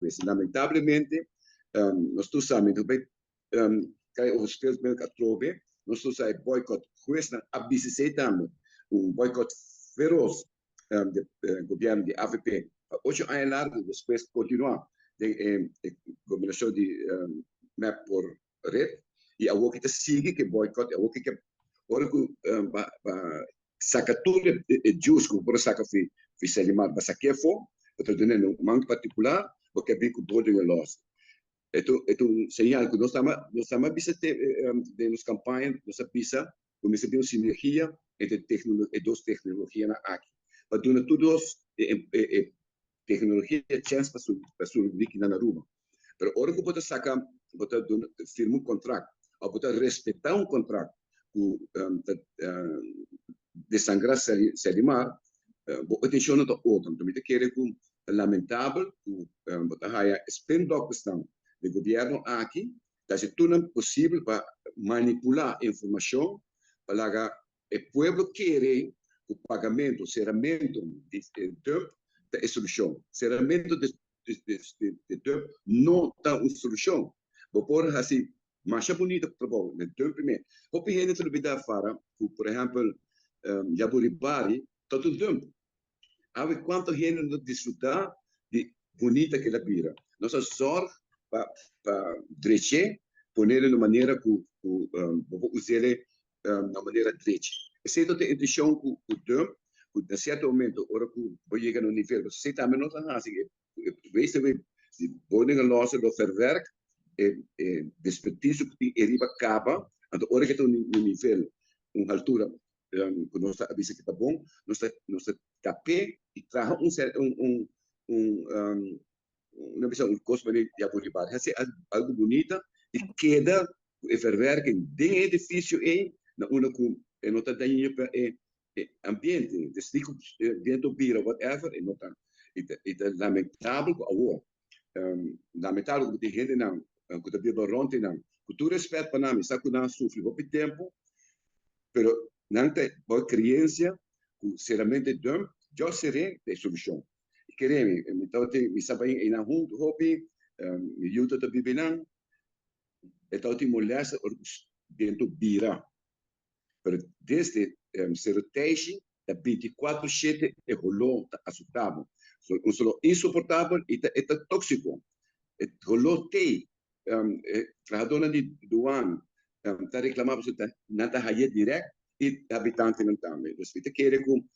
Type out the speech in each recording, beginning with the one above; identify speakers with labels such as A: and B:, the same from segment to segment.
A: Despues. Lamentablemente, nos tur sa, mi no bay cay over spilled milk atrobe, nos tur sa e boycott, huesnan a bisa esey tambe, un boycott feroz di gobierno di avp pa 8 aña largo, despues continua den e gobernacion di MEP por red y awor cu ta sigui cu e boycott, awor cu ora cu ba saca tur e juice cu por saca fi Serlimar, ba saca afo, bo ta duna un man particular, bo kier bin cu boarding laws. E ta un señal cu nos ta bisa den nos campaña, nos a bisa cu mester bin un sinergia entre e dos tecnologianan aki. Pa duna tur dos e tecnologia chance pa surgi na Aruba. Pero ora cu bo ta saca, bo ta firma un contract, of bo ta respeta un contract cu ta desangra Serlimar, bo atencion no ta otro. Anto, mi ta kere cu lamentabel cu bo ta haya spin doctors nan di gobierno aki, ta haci tur nan posibel pa manipula informacion, pa laga e pueblo kere cu pagamento, ceramento di dump ta e solucion. Ceramento di dump no ta un solucion. Bo por haci mas bunita trabou di dump mes. Hopi hende ta lubida fara cu, por ehempel, Jaburibari ta un dump. Awe cuanto hende no disfruta di bunita cu el a bira. Nos a zorg pa drecha, pone na manera cu bo usa na manera drecha. Esey ta e intencion cu dump, cu na cierto momento, ora cu bo yega na un nivel, esey tambe nos a haci, WCW, di boarding laws lo verwerk, e desperdicio cu tin ariba caba, anto ora cu ta un nivel, un altura cu nos ta avisa cu ta bon, nos ta tape y traha un, bisa un cos di Jaburibari. Haci algo bunita y keda e verwerking den e edificio ey na unda cu e no ta daño pa e ambiente, dus di biento bira whatever, e no ta e ta lamentabel cu awor, lamentabel cu tin hendenan cu ta biba rond nan, cu tur respet pa nan, sa cu nan sufri hopi tempo, pero nan ta bo creencia cu seramente dump, just ser'e e solucion. Kere mi, mi tawata mi sa bay einan hunto hopi, mi yiu ta biba einan, e tabatin molestia ora cu biento bira. Pero desde Cerro Teishi ta 24/7 e holo ta asusta bo. So, un holo insoportabel y ta toxico. E holo tey, e trahadornan di douane ta reclama pasobra nan ta haya direct y habitantenan tambe. Dus mi ta kere cu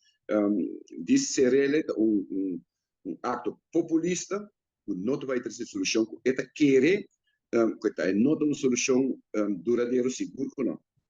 A: di serele ta un acto populista cu no ta bay trece solucion cu e ta kere, cu ta no ta un solucion duradero, sigur cu no.